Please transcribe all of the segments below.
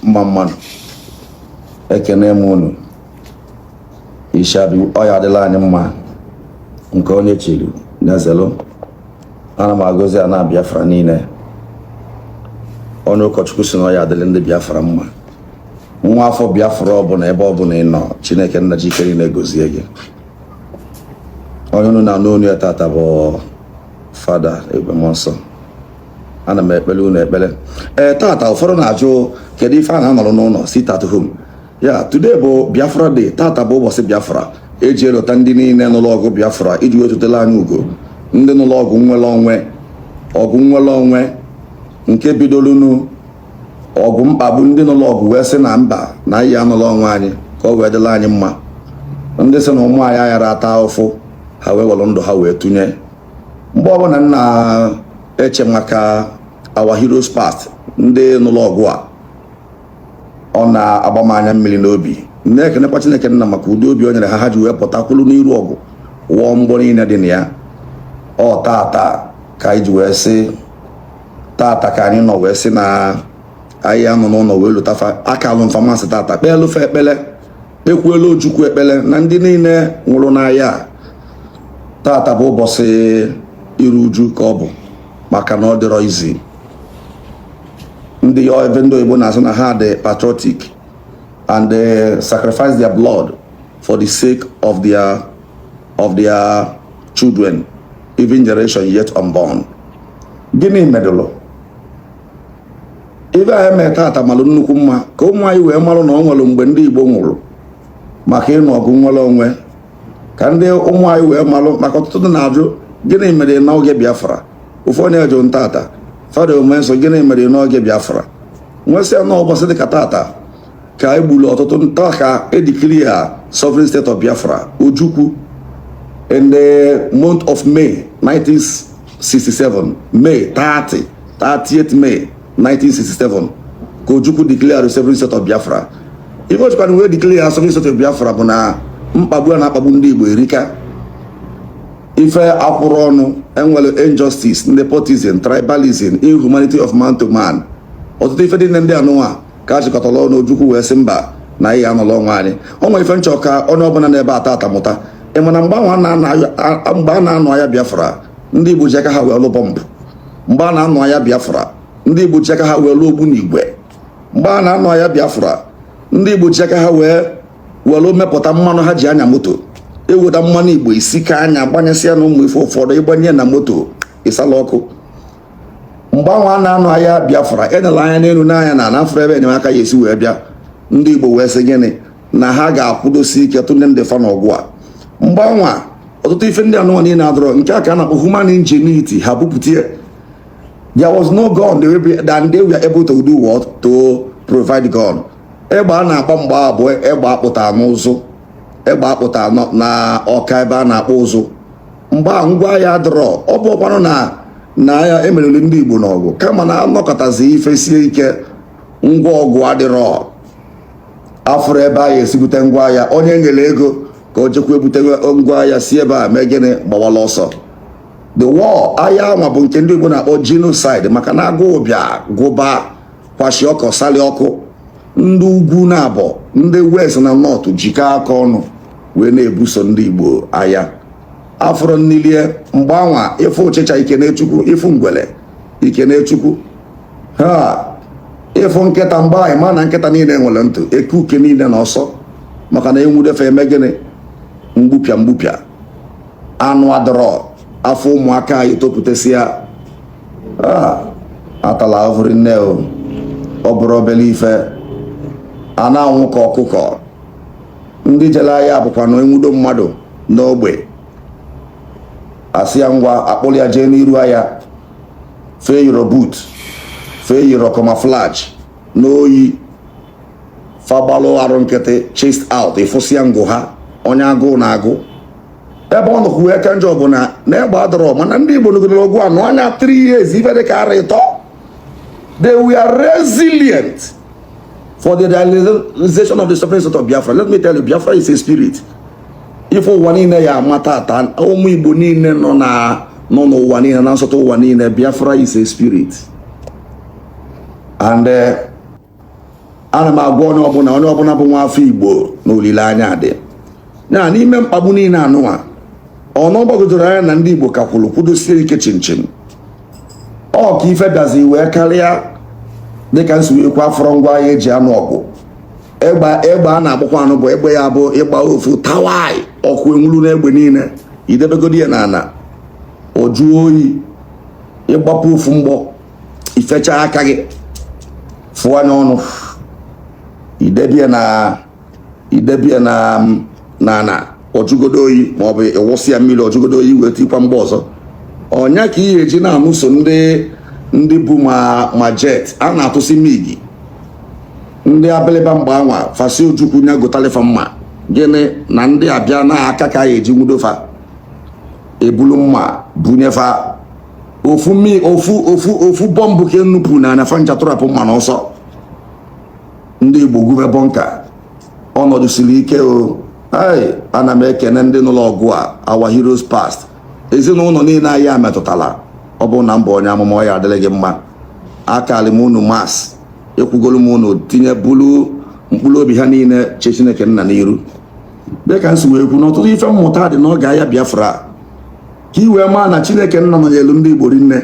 Mma mma nụ. Ekene m unu. Ishabi ọ ya adịla anyị mma. Nke onye chiri nyazelu. Ana m agọzi ana Biafra niile. Onye ụkọchukwu si na ọ ya adịla ndị Biafra mma. Nwa afọ Biafra ọbụla, ebe ọbụla ị nọ, Chineke nna ji ike niile gozie gị. Onye unu na-anụ onu ya tata bụ Fada Ebube. Ana m ekpele unu ekpele. Ee, tata ụfọdụ na-ajụ kedu ife a na-anọrọ n'ụlọ, sit at home ya. Today bụ Biafra Day. Tata bụ ụbọchị Biafra eji elota ndị niile nụrụ ọgụ Biafra iji wetutela anyị ugo, ndị nụrụ ọgụ nwere onwe, ọgụ nwere onwe nke bidolunu ọgụ mkpagbu, ndị nụrụ ọgụ wee sị na mba, na anyị anụrụ onwe anyị ka ọ wee dịla anyị mma, ndị sị na ụmụ anyị aghara ata ụfụ, ha wee were ndụ ha wee tụnye. Mgbe ọbụla m na-eche maka our heroes past, ndị nụrụ ọgụ a, ọ na-agba m anya mmiri n'obi, na-ekenekwa Chineke nna maka ụdị obi o nyere ha, ha ji wee pụta kwulu n'iru ọgụ, wụọ mgbọ niile dị na ya. Ọ tata ka anyị ji wee sị, tata ka anyị nọ wee sị na anyị anọ n'ụlọ wee lụtafa aka alụ mfamasị. Tata kpeelufe ekpele, kpekwuelu Ojukwu ekpele na ndị niile nwụrụ n'ahịa a. Tata bụ ụbọchị iru uju ka ọ bụ, maka na ọ dịrọ izi. Ndị ebe ndị oyibo na-asị na ha dị patriotic and they sacrifice their blood for the sake of their children, even generation yet unborn. Gịnị medụlụ ife a eme tata malụ nnukwu mma ka ụmụ anyị wee marụ na ọ nwere mgbe ndị Igbo nwụrụ maka ịnụ ọgụ nwere onwe, ka ndị ụmụ anyị wee malụ, maka ọtụtụ ndị na-ajụ gịnị mere n'oge Biafra. Ụfọdụ na-ajụ ntata, "Fada Omenso, gịnị mere n'oge Biafra?" Nwesịa na ụbọchị dịka tata ka e gburu ọtụtụ nta ka e declare sovereign state of Biafra. Ojukwu, in the month of May 1967, May 30, 30th May 1967, ka Ojukwu declare sovereign state of Biafra. Ife ojikwana wee declare sovereign state of Biafra bụ na mkpagbu a na-akpagbu ndị Igbo erika. Ife akwụrụ ọnụ enwere injustice, nepotism, tribalism, inhumanity of man to man, ọtụtụ ife dị ndị anụnwa ka a chịkọtara ọnụ. Ojukwu wee sị mba, na anyị anọrọ onwe anyị. O nwere ife nchọ ka onye ọbụla n'ebe ata atamụta. Ị ma na mgbe ahụ mgbe a na-anụ agha Biafra, ndị Igbo ji aka ha wee lụ bọmbụ. Mgbe a na-anụ agha Biafra, ndị Igbo ji aka ha wee lụ ogbunigwe. Mgbe a na-anụ agha Biafra, ndị Igbo ji aka ha wee were mepụta mmanụ ha ji anya moto. Eweta mmanụ Igbo isi ka anya gbanyesịa na ụmụ ife ụfọdụ ịgbanye na moto, ịsala ọkụ. Mgbe ahụ a na-anụ agha Biafra, enele anya n'elu n'anya na anafụrụ ebe enyemaka ya esi wee bịa. Ndị Igbo wee sị gịnị? Na ha ga-akwụdosi ike tụnye ndị fa n'ọgụ a. Mgbe anwa ọtụtụ ife ndị anụnwa niile adọrọ nke a ka a na-akpọ human ingenuity ha bupụta. There was no gun. They were able to do what? To provide gun. Egbe a na-agba mgbe a bụ egbe akpụta n'ụzụ, egbe akpụta na ọka ebe a na-akpọ ụzụ. Mgbe a ngwa agha adọrọ, ọ bụ ọkwanụ na ya emeriri ndị Igbo n'ọgụ, kama na anọkọtazi ife sie ike, ngwa ọgụ adịrọ, afụrụ ebe a esibute ngwa agha. Onye nyere ego ka o jekwa ebute ngwa agha si ebe a mee gịnị? Gbawala ọsọ. The war, agha anwa bụ nke ndị Igbo na-akpọ genocide, maka na agụụ bịa gụba kwashi ọkọ sali ọkụ. Ndị ugwu na-abọ, ndị west na north, jikọ aka ọnụ wee na-ebuso ndị Igbo agha. Afọrọ nnilie mgbe anwa, ịfụ ụchịcha, ikenechukwu; ịfụ ngwele, ikenechukwu ha; ịfụ nkịta mgbe anyị ma na nkịta niile nwere ntụ eke uke niile na ọsọ, maka na enwudefe eme gịnị? Mgbupịa mgbupịa. Anụ adọrọ afọ, ụmụaka anyị topụtasịa atala avụrụ nne o. Ọ bụrụ obere ife a na-anwụ ka ọkụkọ. Ndị jere ahịa bụkwa na enwudo mmadụ n'ogbe, asị ya ngwa, akpụrụ ya jee n'iru ahịa, fee yiro boot, fee yiro camouflage n'oyi, fagbalụ arụ nkịtị, chest out, ịfụsịa ngụ ha. Onye agụụ na-agụ ebe ọ nọkwu eke njọ bụ na egbe adọrọ, mana ndị Igbo nọgidere ọgụ anụ anya 3 years, ife dị ka ara ịtọ. They were resilient for the realization of the sovereign state of Biafra. Let me tell you, Biafra is a spirit. Ife ụwa niile ya amata ata, ụmụ Igbo niile nọ n'ụwa niile, na nsọtụ ụwa niile, Biafra is a spirit and Ana m agwa onye ọbụla, onye ọbụla bụ nwa afọ Igbo, na olileanya dị ya n'ime mkpagbu niile anụnwa. Ọnụ gbagojoro anya na ndị Igbo ka kwụrụ kwudosie ike chinchin. Ọ ka ife bịazi wee karịa, dịka nsi wee kwa afọrọ ngwa agha eji anụ ọgụ. Egbe egbe a na-agbakwa anụ bụ egbe ya bụ ịgba ofu tawai, ọkụ enwuru n'egbe niile. Idebegodi ya n'ala, ọ jụọ oyi. Ịgbapụ ofu mgbọ, ifecha aka gị, fụọ anya ọnụ, idebie na idebie na n'ala, ọjụgodo oyi, maọbụ ịwụsị ya mmiri, ọjụgodo oyi, wee tikwa mgbe ọzọ. Ọnya ka ihe eji na-amụso ndị bụ ma jet a na-atụsị MiG, ndị abịlịba mgbe anwa fasi Ojukwu nya gotalifa mma. Gịnị na ndị abịa na aka ka ya eji nwudofa, ebulu mma bunyefa ofu mi ofu ofu ofu bọmbụ ka enupụ na anya fa ncha tụrapụ mma n'ọsọ. Ndị Igbo gube bunker. Ọnọdụ siri ike o. Ai, ana m ekene ndị nụlọ ọgụ a, our heroes past, ezinụlọ niile anyị a metụtara. Ọ bụ na mbụ onye amụma, ọ ya adịrị gị mma. Akali m unu mass, ekwugolu m unu tinye bulu mkpụrụ obi ha niile che Chineke nna n'iru. Dịka nsi wee kwu na ọtụtụ ife mmụta dị n'oge agha Biafra, ka i wee maa na Chineke nna nọnyelu ndị Igbo rinne.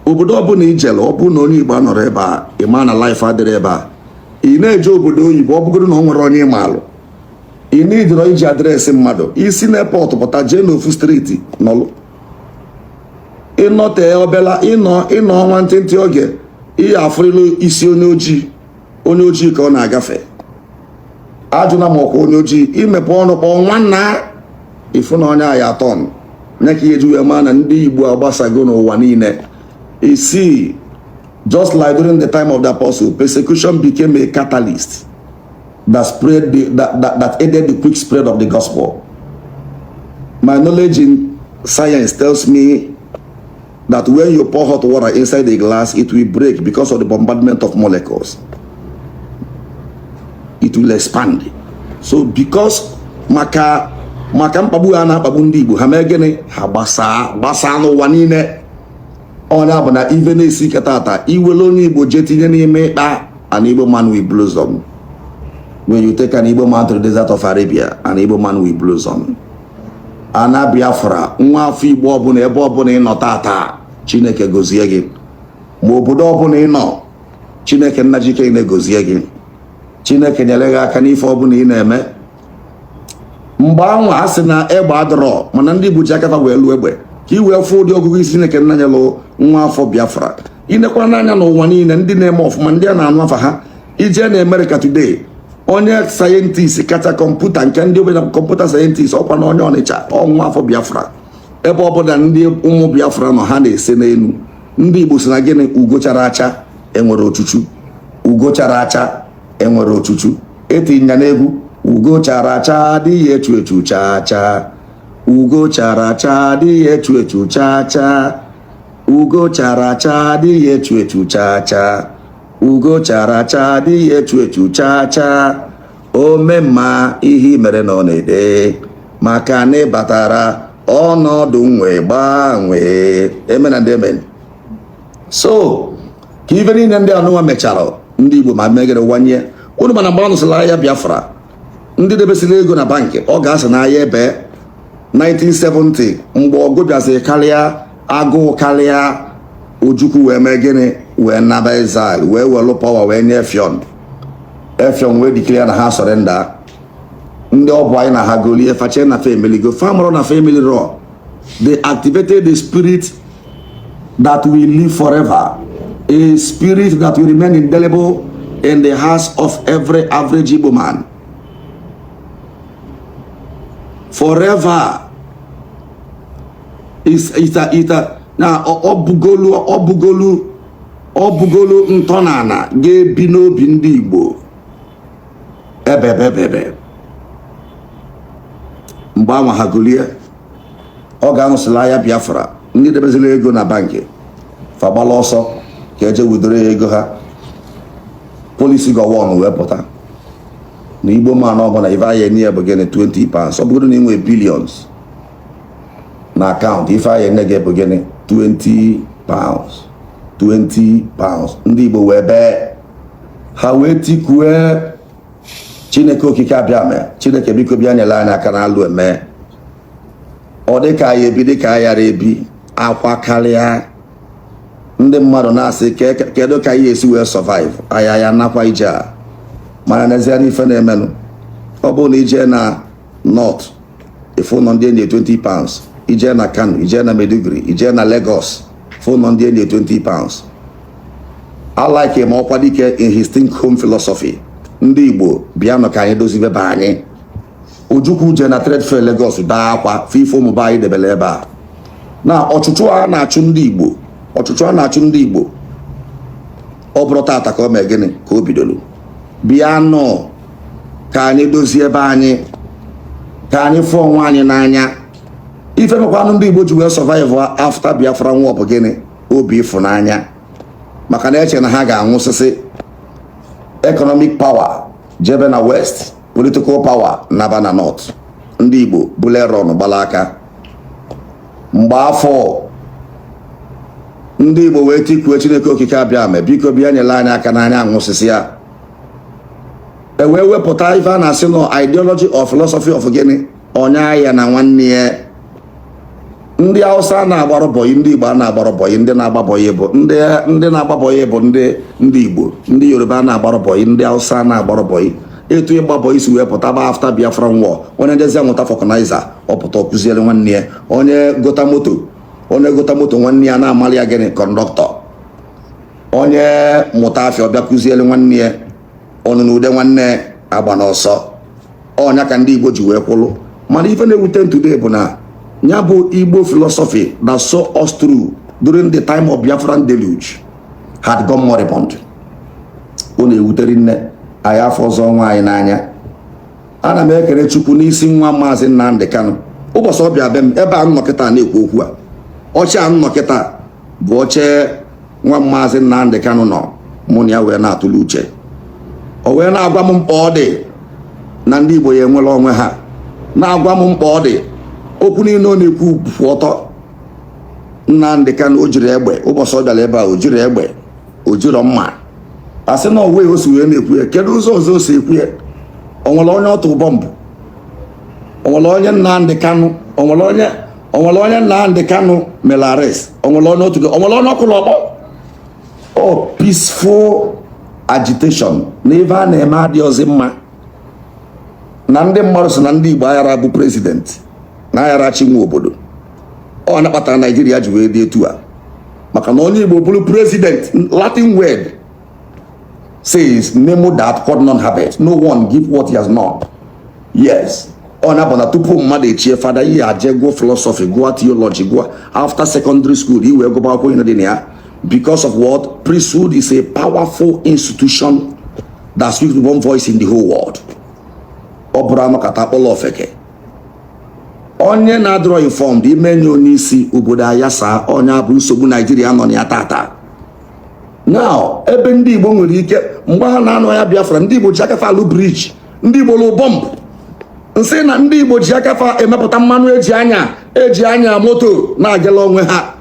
Obodo ọbụla ijele, ọ bụ na onye Igbo anọrọ ebe a, ị maa na life adịrị ebe a. Ị na-eje obodo oyibo, ọ bụgoro na ọ nwere onye ịmaalụ, ị na-ejiro iji address mmadụ. Isi na airport pụta, jee n'ofu street nọlụ, ịnọte obela, ịnọ ọnwa ntịntị oge, ihe afụrịla isi onye ojii, onye ojii ka ọ na-agafe. Ajụna ma ọkwa onye ojii, imepe ọnụ kpọọ nwanna, ịfụ na onye a ya atọn nye ka ihe ji wee maa na ndị Igbo agbasago n'ụwa niile. Isi just like during the time of the apostle, persecution became a catalyst that spread the, that, that, that aided the quick spread of the gospel. My knowledge in science tells me that when you pour hot water inside a glass, it will break because of the bombardment of molecules. It will expand. So because maka mkpagbu a na-akpagbu ndị Igbo, ha mee gịnị? Ha gbasaa n'ụwa niile. Onye bụ na ife na-esi ike tata, iwere onye Igbo jee tinye n'ime ịkpa, an Igbo man will blossom. When you take an Igbo man to the desert of Arabia, an Igbo man will blossom. Ana Biafra, nwa afọ Igbo ọbụla, ebe ọbụla ị nọ tata, Chineke gozie gị. Ma obodo ọbụla ị nọ, Chineke nna jike na-egozie gị. Chineke nyere gị aka n'ife ọbụla ị na-eme. Mgbe anwa a sị na egbe adọrọ, mana ndị Igbo ji aka wee lụọ egbe, ka ị wee fụ ụdị ọgụgụ isi Chineke nna nyelụ nwa afọ Biafra. Inekwa n'anya n'ụwa niile, ndị na-eme ọfụma, ndị a na-anụ afa ha, ije na Amerịka today, onye scientist kacha kọmputa nke ndị obodo, computer scientist, ọkwa na onye Ọnịcha, ọnwa afọ Biafra. Ebe ọbụla ndị ụmụ Biafra nọ, ha na-ese n'elu. Ndị Igbo si na gịnị? Ugo chara acha enwere ochuchu, ugo chara acha enwere ochuchu. Etinya n'egwu, ugo chara acha adịghị echu echu chaa chaa, ugo chara acha adịghị echu echu chaa chaa, ugo chara acha adịghị echu echu chaa chaa, ugo chara acha adịghị echu echu chaa chaa. Ome mma, ihe mere na ọ na-ede maka na ịbatara ọnọdụ nwe gbanwee. Amen and amen. So ka ife niile ndị anụnwa mechara, ndị Igbo ma megere wanye unu. Mana mgbe a nụsịrị agha Biafra, ndị debesịrị ego na bankị, ọ ga-asị n'ahịa ebe 1970, mgbe ọgụ bịaziri karịa, agụụ karịa, Ojukwu wee mee gịnị? Wee naba exile, wee welu power wee nye Effiong. Effiong wee declare na ha surrender. Ndị ọ bụ anyị na ha golie fache na fa emeligo, fa mụrụ na fa emeliro. They activated the spirit that will live forever, a spirit that will remain indelible in the hearts of every average Igbo man forever. Is ita ita na ọ bugolu ntọnala ga-ebi n'obi ndị Igbo ebebebebe. Mgbe anwa ha golie, ọ ga-anụsịla agha Biafra, ndị debezila ego na bankị fagbala ọsọ ka eje wudoro ya ego ha. Policy Gowon wee pụta na Igbo man ọbụla, ife ahịa enye ya bụ gịnị? £20. Ọ bụrụ na ị nwee billions na akaụntụ, ife ahịa enye gị bụ gịnị? £20, £20. Ndị Igbo wee bee. Ha wee tikue Chineke Okike Abịama, Chineke biko bịa nyere anyị aka na alụ eme. Ọ dị ka anyị ebi dị ka anyị ghara ebi, akwa karịa ndị mmadụ na-asị, kedu ka anyị esi wee survive aya ya nakwa ije a? Mana n'ezie, n'ife na-emenụ, ọ bụrụ na ije na North, ife ụlọ ndị enyi £20, ije na Kano, ije na Maiduguri, ije na Lagos, ife ụlọ ndị enyi £20. I like him, Okwadike, in his think home philosophy. Ndị Igbo, bịanụ ka anyị dozibe be anyị. Ojukwu je na Trade Fair Lagos bee akwa fife ụmụ be anyị debere ebe a na ọchụchụ a na-achụ ndị Igbo, ọchụchụ a na-achụ ndị Igbo. Ọ bụrụ tata ka o mee gịnị ka o bidoro? Bịanụ ka anyị dozie ebe anyị, ka anyị fụọ onwe anyị n'anya. Ife mekwanụ ndị Igbo ji wee survive after Biafra war bụ gịnị? Obi ịfụnanya, maka na eche na ha ga-anwụsịsị. Economic power jebe na West, political power naba na North. Ndị Igbo buleron gbala aka. Mgbe afọ ndị Igbo wee tikuo Chineke Okike Abịa, biko bịa nyere anyị aka n'anya anwụsịsị ya. E wee wepụta ife a na-asị nọ ideology of philosophy of gịnị? Onye ahịa na nwanne ya. Ndị Hausa na-agbara bọyị, ndị Igbo a na-agbara bọyị. Ndị na-agba bọyị bụ ndị na-agba bọyị bụ ndị Igbo. Ndị Yoruba na-agbara bọyị, ndị Hausa na-agbara bọyị. Etu ịgba bọyị si wee pụta ba after Biafra war, onye ndezi amụta vulcanizer, ọ pụta ọkụziere nwanne ya. Onye gota moto, onye gota moto, nwanne ya na-amalị ya gịnị? Conductor. Onye mụta afịa, ọbịa kụziere nwanne ya. Ọnụnụ ude nwanne agba n'ọsọ. Ọnya ka ndị Igbo ji wee kwụlụ. Mana ife na-ewute today bụ na ya bụ Igbo philosophy that saw us through during the time of Biafran deluge had gone moribund. Ọ na-ewutere nne anyị afọ ọzọ nwa anyị n'anya. Ana m ekele Chukwu n'isi nwa Maazị Nnamdi Kanu. Ụbọchị ọ bịa be m ebe a m nọkịta na-ekwu okwu a, oche a m nọkịta bụ oche nwa Maazị Nnamdi Kanu nọ. Mụ na ya wee na-atụle uche, o wee na-agwa m mkpa ọ dị na ndị Igbo ya enwere onwe ha, na-agwa m mkpa ọ dị. Okwu niile ọ na-ekwu kwụ ọtọ. Nnamdi Kanu, o jiri egbe? Ụbọchị ọ bịara ebe a, o jiri egbe? O jiri mma? Asị na owe o si wee na-ekwu ya, kedu ụzọ ọzọ o si ekwu ya? O nwere onye ọtụ bọmbụ? O nwere onye Nnamdi Kanu, o nwere onye Nnamdi Kanu mere arrest? O nwere onye otu? O nwere onye ọkụlụ ọkpọ? O peaceful agitation na ife a na-eme adịghịzi mma, na ndị mmadụ sị na ndị Igbo aghara bụ president na aghara achị nwe obodo. Ọ na-akpatara Naijiria ji wee dị etu a, maka na onye Igbo bụrụ president. Latin word says nemo dat quod non habet, no one give what he has not. Yes, ọ na-abụ na tupu mmadụ echie fada, ihe aje gụọ philosophy, gụọ theology, gụọ after secondary school, iwee gụba akwụkwọ ihe dị na ya. Because of what? Priesthood is a powerful institution that speaks with one voice in the whole world. Ọ bụrụ anọkọta akpọlọ ofeke, onye na-adịrọ informed, ime nye onye isi obodo ayasa. Onye bụ nsogbu Naijiria nọ na ya tata. Now, ebe ndị Igbo nwere ike, mgbe ha na-anọ ya Biafra, ndị Igbo ji akafa alụ bridge, ndị Igbo lụ bọmbụ, nsị na ndị Igbo ji akafa emepụta mmanụ eji anya moto na-agala onwe ha,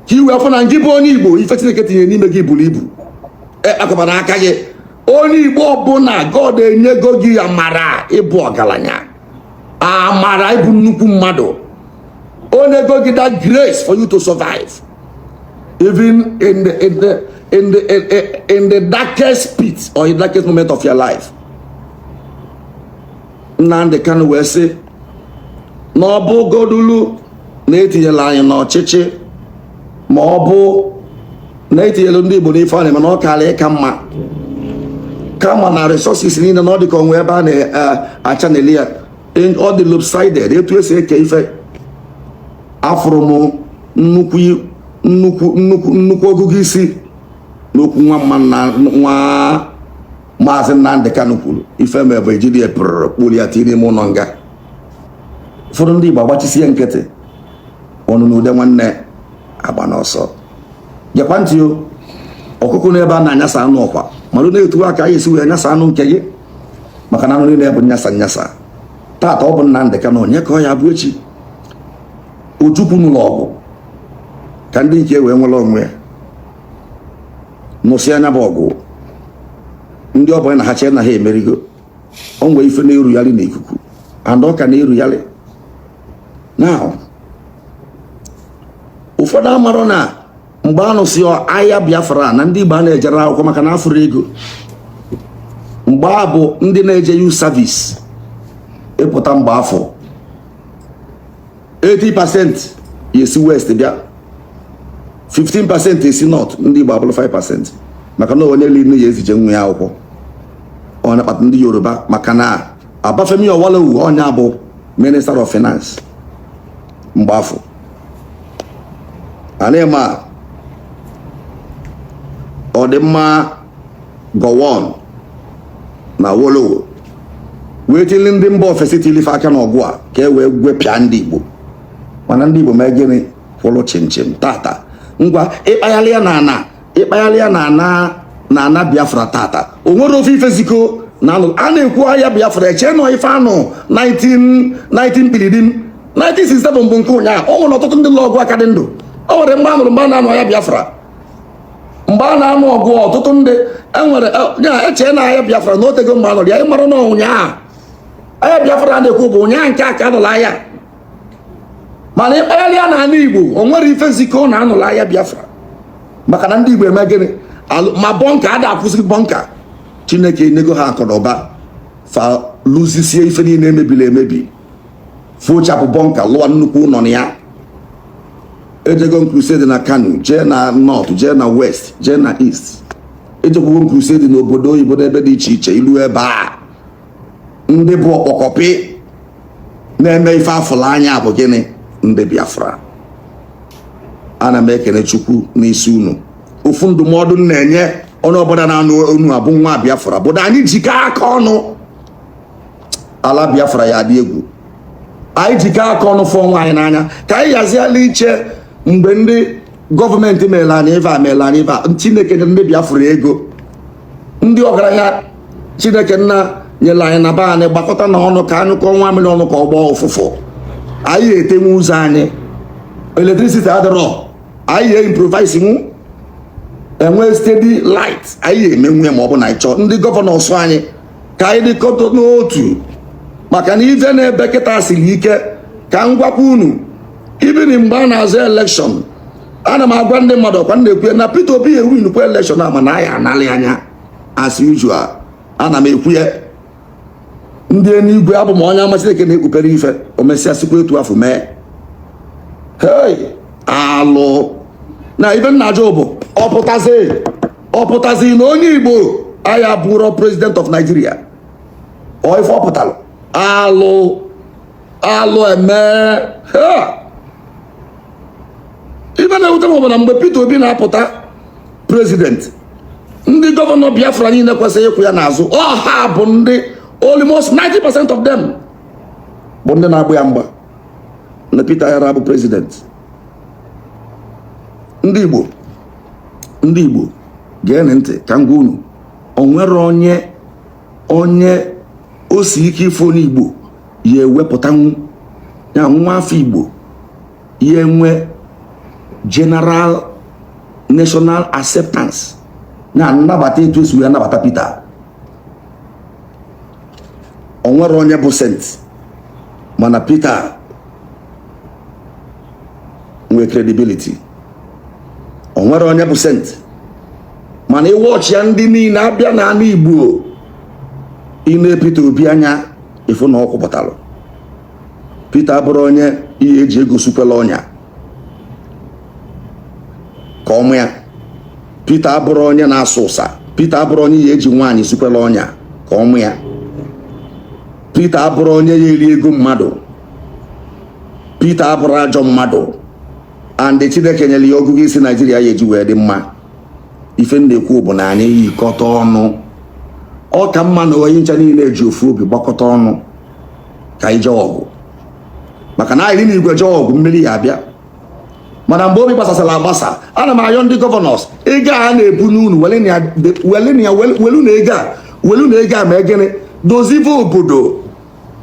ka iwe afọ na ngị bụ onye Igbo. Ife Chineke tinyere n'ime gị buru ibu, ekpakọba n'aka gị. Onye Igbo ọbụla, God enyego gị amara ịbụ ọgaranya, amara ịbụ nnukwu mmadụ. Onye go gị that grace for you to survive even in the darkest pit or in the darkest moment of your life. Nnamdi Kanu wee sị na ọ bụ godulu na etinyela anyị n'ọchịchị, ma ọ bụ na etinyelu ndị Igbo n'ife a na-eme, na ọ karịa ịka mma, kama na resources niile na ọ dị ka onwe ebe a na-achaneli ya, ọ dị lopsided. Etu esi eke ife, afụrụ m nnukwu nnukwu nnukwu nnukwu ọgụgụ isi n'okwu nwa mma na nwa Maazị Nnamdi Kanu kwuru. Ife ma bụ ejiri ya pụrụ kpụrụ ya tinye n'ime ụlọ nga. Ụfọdụ ndị Igbo agbachisie nkịtị ọnụ na ude nwanne agba n'ọsọ. Gekwa ntị o, ọkụkụ n'ebe a na-anyasa anụ ọkwa malụ na-etu aka anyị esi wee nyasa anụ nke gị, maka na anụ niile bụ nyasa nyasa. Tata ọ bụ Nnamdi Kanu, onye ka ọ ya bụ echi? Ojukwu nụlọ ọgụ ka ndị nke wee nwere onwe ya, nụsị anya bụ ọgụ. Ndị ọ bụla na ha chee na ha emerigo, o nwee ife na-erugharị n'ikuku, and ọ ka na-erugharị now. Ụfọdụ amarọ na mgbe a nụsị agha Biafra na ndị Igbo a na-ejere akwụkwọ maka na afụrụ ego. Mgbe a bụ ndị na-eje youth service ịpụta, mgbe afọ 80% esi west bịa, 15% esi north, ndị Igbo abụrụ 5%, maka na onye niile ya ezije nwa ya akwụkwọ. Ọ na-akpata ndị Yoruba, maka na Obafemi Awolowo, onye bụ Minister of Finance mgbe afọ a ma ọdịmma Gowon na Awolowo, wee tili ndị mba ofesi tilife aka n'ọgụ a ka e wee gwepịa ndị Igbo. Mana ndị Igbo mee gịnị? Kwụrụ chimchim. Tata, ngwa, ịkpaghalị ya na ana, ịkpaghalị ya na ana Biafra tata, o nwere ofe ife ziko na alụ a na-ekwu agha Biafra. Eche nọ ife anụ 19 19 pilidim 1967 bụ nke ụnyaahụ. O nwere ọtụtụ ndị lụ ọgụ aka dị ndụ. O nwere mgbe a nụrụ, mgbe a na-anụ agha Biafra, mgbe a na-anụ ọgụ, ọtụtụ ndị enwere ya eche na agha Biafra na otego mgbe a nụrụ ya. Ịmara na ụnyaahụ agha Biafra a na-ekwu bụ ụnyaahụ nke a ka anụrụ agha. Mana ịkpagharị ya n'ala Igbo, o nwere ife zikọ na anụrụ agha Biafra, maka na ndị Igbo eme gịnị? Ma bunker ada akwụsị bunker. Chineke enyego ha akụ na ụba, fa lụzisie ife niile emebiri emebi, fochapụ bunker, lụọ nnukwu ụlọ na ya. Ejego m crusade na Kano, jee na north, jee na west, jee na east. Ejekwugo m crusade n'obodo oyibo n'ebe dị iche iche. Ilu ebe a, ndị bụ ọkpọkọpị na-eme ife afụla anya bụ gịnị? Ndị Biafra. Ana m ekene Chukwu n'isi unu. Ofu ndụmọdụ m na-enye onye ọbụla na-anụ onu abụ nwa Biafra bụ na anyị jikọ aka ọnụ, ala Biafra ya adị egwu. Anyị jikọ aka ọnụ, fụọ nwa anyị n'anya, ka anyị ghaziela iche mgbe ndị gọọmenti mere anyị ife a, mere anyị ife a. Chineke nyere ndị Biafra ego, ndị ọgaranya Chineke nna nyere anyị na be anyị, gbakọta na ọnụ ka anyị kọọ nwa mmiri ọnụ ka ọ gbaa ụfụfụ. Anyị etenwu ụzọ anyị, electricity adịrọ, anyị ya improvise nwu enwe steady light. Anyị emenwu ya ma ọ bụ na anyị chọọ. Ndị governors anyị, ka anyị dịkọta n'otu, maka na ife na-ebe kịta siri ike. Ka m gwakwa unu, ibini mgbe a na-azụ election, ana m agwa ndị mmadụ ọkwa m na-ekwu na Peter Obi ewinukwa election a, mana anyị analị anya as usual. Ana m ekwu ya, ndị eluigwe, abụ m onye ama Chineke na-ekpupere ife o mesịa sikwa etu afọ mee. Hey, alụ na ibe nna ajụ bụ ọpụtazi na onye Igbo aya bụrụ president of Nigeria. Ọ ife ọ pụtara, alụ alụ eme ha. Ife na-ewute m bụ na mgbe Peter Obi na-apụta president, ndị governor Biafra niile kwesịrị ịkwụ ya n'azụ, ọha bụ ndị almost 90% of them bụ ndị na-agbụ ya mgba na Peter yara bụ president. Ndị Igbo, ndị Igbo, geenụ ntị ka m gwa unu. O nwere onye o si ike ife onye Igbo ya ewepụtanwu ya, nwa afọ Igbo ya enwe general national acceptance na nnabata etu esi wee nabata Peter. O nwere onye bụ saint, mana Peter nwee credibility. O nwere onye bụ saint, mana ịwọchi ya, ndị niile abịa n'ala Igbo, ine Peter Obi anya, ịfụ na ọ kwupụtara Peter abụrụ onye ihe eji ego sukwela ọnya ka ọmụ ya. Peter abụrụ onye na-asụ ụsa. Peter abụrụ onye ihe eji nwaanyị sukwela ọnya ka ọmụ ya. Peter abụrụ onye ya eri ego mmadụ. Peter abụrụ ajọ mmadụ, and Chineke nyere ya ọgụgụ isi Naijiria ya eji wee dị mma. Ife m na-ekwu bụ na anyị yikọta ọnụ, ọ ka mma na onye ncha niile ji ofu obi gbakọta ọnụ ka anyị jee ọgụ, maka na anyị n'igwe jee ọgụ, mmiri ya abịa. Mana mgbe obi gbasasara agbasa, ana m ayọ ndị governors, ego a na-ebunye unu, welu na ego a, welu na ego a ma gịnị? Dozive obodo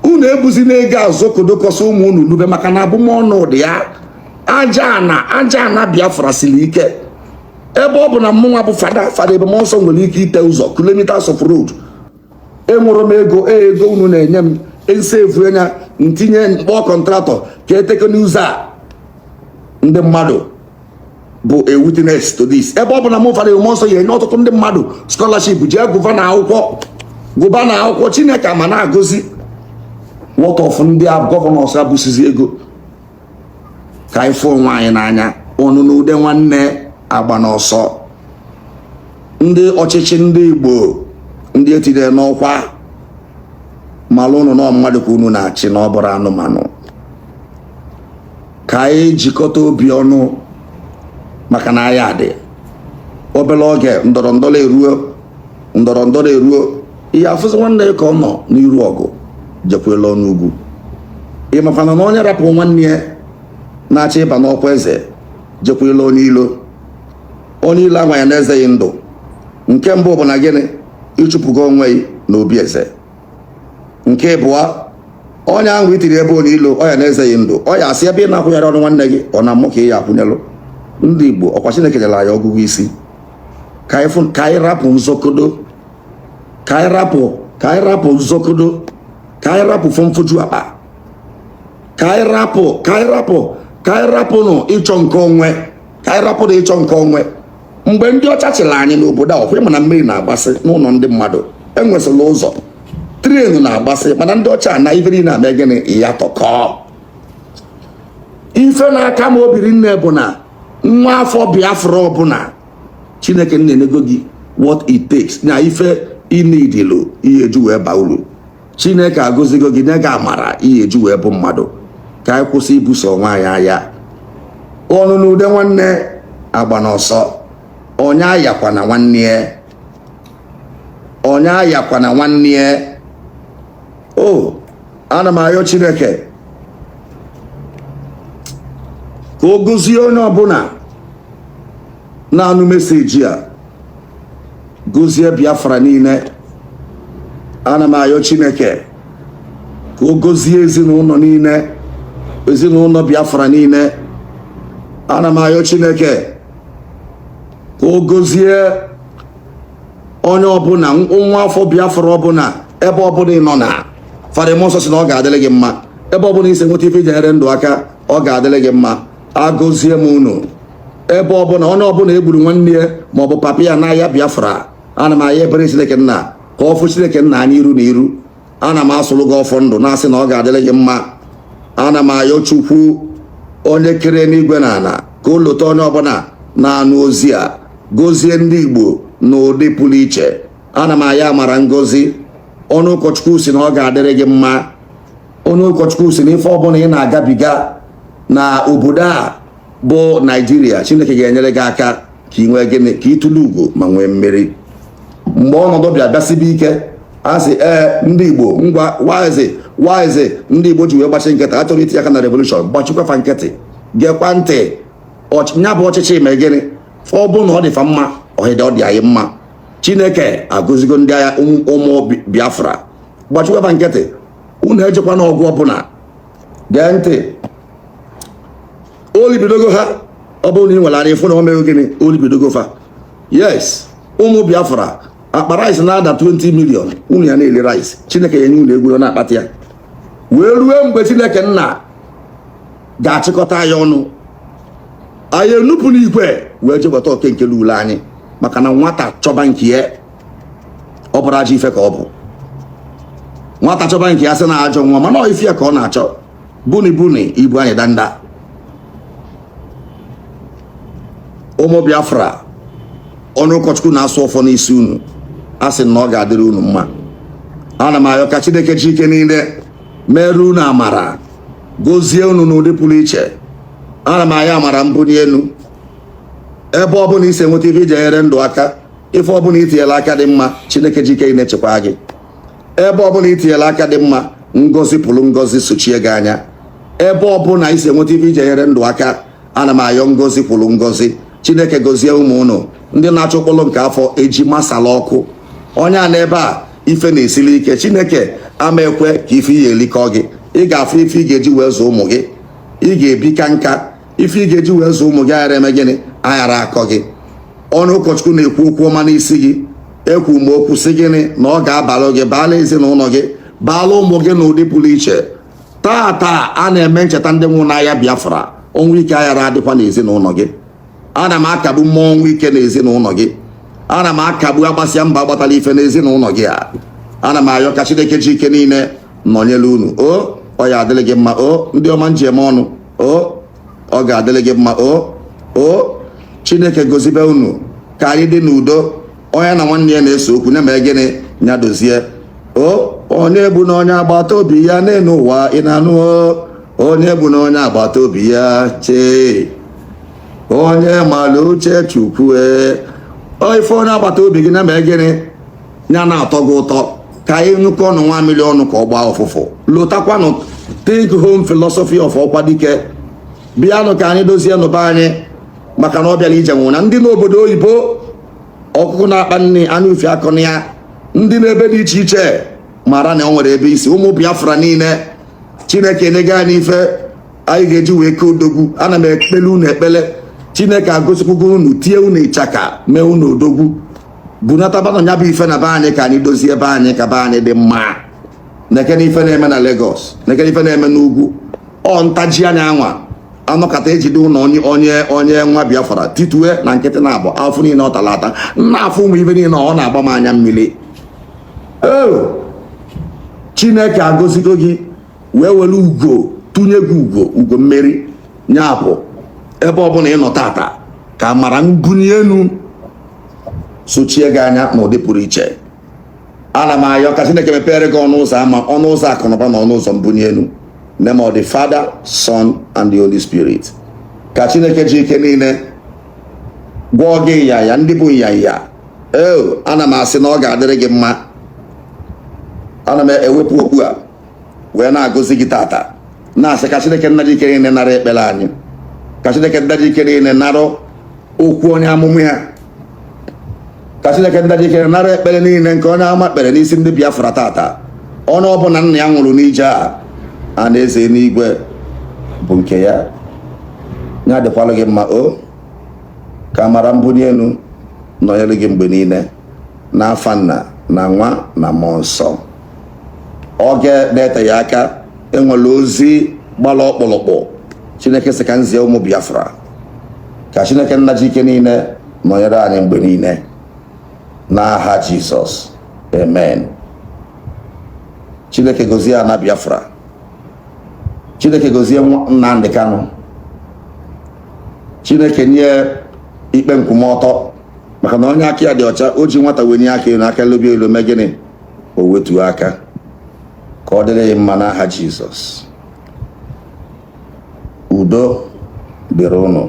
unu. Ebuzi na ego azụ kodokọsọ ụmụ unu lube, maka na abụmọnụ dị ya. Aja ana, aja ana Biafra siri ike. Ebe ọ bụ na mụnwa bụ fada fada Ebube Muonso nwere ike ite ụzọ kilometers of road, enwere m ego, ego unu na-enye m, nsevu anya ntinye mkpọ contractor ka eteke n'ụzọ a. Ndị mmadụ bụ a witness to this. Ebe ọ bụ na mụ fada Ebube Muonso ya enye ọtụtụ ndị mmadụ scholarship, jee gụva na akwụkwọ, gụba na akwụkwọ, Chineke ama na-agọzi. What of ndị a governors abụsizi ego? Ka anyị fụ onwe anyị n'anya. Ọnụ na ude nwanne agba n'ọsọ. Ndị ọchịchị ndị Igbo, ndị etinyere n'ọkwa, malụ ụnụ nọ mmadụ ka unu na-achị, na ọ bụrụ anụmanụ. Ka anyị jikọta obi ọnụ, maka na anyị adị obere oge. Ndọrọ ndọrọ eruo, ndọrọ ndọrọ eruo, ihe afụzi nwanne ya ka ọ nọ n'iru ọgụ jekwela ọnụ ugwu. Ị makwana na onye rapụ nwanne ya na-achọ ịba n'ọkwa eze jekwela onye ilo, onye ilo anwa ya na-ezeghị ndụ. Nke mbụ bụ na gịnị? Ịchụpụgo onwe gị n'obi eze. Nke ịbụọ, onye ahụ itiri ebe onye ilo, ọ ya na-ezeghị ndụ, ọ ya asị ebe ị na-akwụnyere ọnụ nwanne gị, ọ na mmụ ka ị ya akwụnyelụ. Ndị Igbo, ọkwa Chineke nyere anyị ọgụgụ isi. Ka anyị ka anyị rapụ nzọkodo, ka anyị rapụ, ka anyị rapụ nzọkodo, ka anyị rapụ fọmfoju akpa, ka anyị rapụ, ka anyị rapụ, ka anyị rapụnụ ịchọ nke onwe, ka anyị rapụnụ ịchọ nke onwe. Mgbe ndị ọcha chịrị anyị n'obodo a, ọkwa ịma na mmiri na-agbasị n'ụlọ ndị mmadụ, enwesịla ụzọ train na-agbasị, mana ndị ọcha na ife niile na-eme gịnị? Ya tọkọọ. Ife na-aka m obiri nne bụ na nwa afọ Biafra ọbụla, Chineke na-enego gị what it takes na ife inidilu ihe eju wee baa uru. Chineke agọzigo gị, nye gị amara ihe eju wee bụ mmadụ. Ka anyị kwụsị ibuso onwe anyị agha. Ọnụ na ude nwanne agba n'ọsọ. Onye ayakwana nwanne ya, onye ayakwana nwanne ya. O ana m ayọ Chineke ka o gozie onye ọbụla na-anụ message a, gozie Biafra niile. Ana m ayọ Chineke ka o gozie ezinụlọ niile, ezinụlọ Biafra niile. Ana m ayọ Chineke ka o gozie onye ọbụla, nwa afọ Biafra ọbụla, ebe ọbụla ị nọ. Na Fada Muonso sị na ọ ga-adịrị gị mma. Ebe ọbụla isi nweta ife iji nyere ndụ aka, ọ ga-adịrị gị mma. Agọzie m unu. Ebe ọbụla onye ọbụla egburu nwanne ya maọbụ papa ya n'ahịa Biafra, ana m aya ebere Chineke nna ka ọ fụ Chineke nna anya iru na iru. Ana m asụrụ gị ọfọ ndụ, na-asị na ọ ga-adịrị gị mma. Ana m ayọ Chukwu onye kere n'igwe na ala ka o lote onye ọbụla na-anụ ozi a, gozie ndị Igbo n'ụdị pụrụ iche. Ana m aya amara ngozi. Onye ụkọchukwu si na ọ ga-adịrị gị mma. Onye ụkọchukwu si na ife ọbụla ị na-agabiga na obodo a bụ Naijiria, Chineke ga-enyere gị aka ka ị nwee gịnị? Ka ị tụrụ ugo ma nwee mmeri. Mgbe ọnọdụ bịa bịasịbe ike, a sị ee, ndị Igbo, ngwa waizi waizi, ndị Igbo ji wee gbachi nkịtị, a chọrọ itinye aka na revolution, gbachikwa nkịtị, gekwa ntị. Nya bụ ọchịchị mee gịnị? Ọ bụ na ọ dịfa mma, ọhịda ọ dị anyị mma. Chineke agọzigo ndị agha ụmụ Biafra. Gbachikwa nkịtị, unu ejekwa n'ọgụ ọbụla. Gee ntị, olibidogo ha. Ọ bụrụ na ị nwere anya ịfụ na o meghị gịnị, olibidogo fa. Yes, ụmụ Biafra, akpa rice na-ada 20 million, unu ya na-eri rice. Chineke ya enye unu egwu na-akpata ya wee rue mgbe Chineke nna ga-achịkọta anyị ọnụ, anyị enupụ n'ikwe wee jebata oke nke ule anyị. Maka na nwata chọba nke ya, ọ bụrụ ajọ ife ka ọ bụ. Nwata chọba nke ya, sị na ajọ nwa, mana ọ ife ya ka ọ na-achọ. Buni buni ibu anyị danda. Ụmụ Biafra, onye ụkọchukwu na-asụ ọfọ n'isi unu, a sị na ọ ga-adịrị unu mma. Ana m ayọ ka Chineke ji ike niile mere unu amara, gozie unu n'ụdị pụrụ iche. Ana m ayọ amara mbunye elu. Ebe ọbụla isi enweta ife iji enyere ndụ aka, ife ọbụla itinyela aka dị mma, Chineke ji ike na-echekwa gị. Ebe ọbụla itinyela aka dị mma, ngozi pụrụ ngozi sochie gị anya. Ebe ọbụla isi enweta ife iji enyere ndụ aka, ana m ayọ ngozi kwụrụ ngozi. Chineke gozie ụmụ unu ndị na-achọ ụkpụrụ nke afọ eji masala ọkụ. Onye a n'ebe a ife na-esili ike, Chineke ama ekwe ka ife ihe elikọ gị. Ị ga-afụ ife ị ga-eji wee zụọ ụmụ gị. Ị ga-ebi ka nka, ife ị ga-eji wee zụọ ụmụ gị aghara eme gịnị? Aghara akọ gị. Onye ụkọchukwu na-ekwu okwu ọma n'isi gị. Ekwu m okwu sị gịnị na ọ ga-abalụ gị, baala ezinụlọ gị, baala ụmụ gị n'ụdị pụrụ iche. Tata a na-eme ncheta ndị nwụrụ n'agha Biafra. Ọnwụ ike aghara adịkwa n'ezinụlọ gị. Ana m akagbu mmụọ ọnwụ ike n'ezinụlọ gị. Ana m akagbu agbasịa mba agbatala ife n'ezinụlọ gị. A ana m ayọ ka Chineke ji ike niile nọnyere unu. O ọ ya adịrị gị mma. O ndị ọma nji eme ọnụ, o ọ ga-adịrị gị mma. O Chineke gozibe unu, ka anyị dị n'udo. Onye na nwanne ya na-ese okwu na-eme gịnị ya dozie. O onye bụ na onye agbata obi ya n'elu ụwa, ị na-anụ? O onye bụ na onye agbata obi ya chee, onye mara uche Chukwu. E ife onye agbata obi gị na-eme gịnị ya na-atọ gị ụtọ, ka anyị nyụkọ ọnụ nwa mmiri ọnụ ka ọ gbaa ụfụfụ. Lotakwanụ think home philosophy of Ọkwadike. Bịanụ ka anyị dozie nụba anyị, maka na ọ bịara ije nwụ na ndị n'obodo oyibo, ọkụkụ na-akpa nri anya ufi akọ na ya. Ndị n'ebe dị iche iche mara na ọ nwere ebe isi. Ụmụ Biafra niile, Chineke enyego anyị ife anyị ga-eji wee kee odogwu. Ana m ekpele unu ekpele, Chineke agosikwugo unu, tie unu ịchaka, mee unu odogwu. Bunatabanụ ya bụ ife na be anyị, ka anyị dozie ebe anyị, ka be anyị dị mma. Nekene ife na-eme na Lagos, nekene ife na-eme n'ugwu. Ọ ntaji anya anwa anọkata ejide ụlọ onye onye onye nwa Biafra titue na nkịtị na-abụ afọ niile ọ tara ata nna afọ. Ụmụ ife niile ọ na-agba m anya mmiri. O Chineke agọzigo gị, wee were ugo tụnye gị ugo, ugo mmeri. Nyapụ ebe ọbụla ị nọ tata, ka amara mbunye elu sochie gị anya n'ụdị pụrụ iche. Ana m ayọ ka Chineke mepere gị ọnụ ụzọ ama, ọnụ ụzọ akụnụba na ọnụ ụzọ mbunye elu. Name of the Father, Son and the Holy Spirit. Ka Chineke ji ike niile gwọọ gị ịyaya ndị bụ ịyaya. Eo, ana m asị na ọ ga-adịrị gị mma. Ana m ewepụ okpu a wee na-agọzi gị tata, na-asị ka Chineke nna ji ike niile nara ekpere anyị, ka Chineke nna ji ike niile nara okwu onye amụma ya, ka Chineke nna ji ike nara ekpere niile nke onye ama kpere n'isi ndị Biafra tata. Onye ọbụla nna ya nwụrụ n'ije a, a na-eze n'igwe bụ nke ya. Ya dịkwalụ gị mma. O ka amara mbunye elu nọnyere gị mgbe niile, n'afa Nna na Nwa na Mmụọ Nsọ. Oge na-eteghị aka, enwere ozi gbara ọkpụrụkpụ Chineke sị ka nzie ụmụ Biafra. Ka Chineke nna ji ike niile nọnyere anyị mgbe niile, n'aha Jizọs, amen. Chineke gozie ana Biafra. Chineke gozie Nnamdi Kanu. Chineke nye ikpe nkwụmọtọ, maka na onye aka ya dị ọcha, o ji nwata wenye aka elu, aka lobi elu mee gịnị? O wetuo aka. Ka ọ dịrị ya mma n'aha Jizọs. Udo dịrị ụnụ.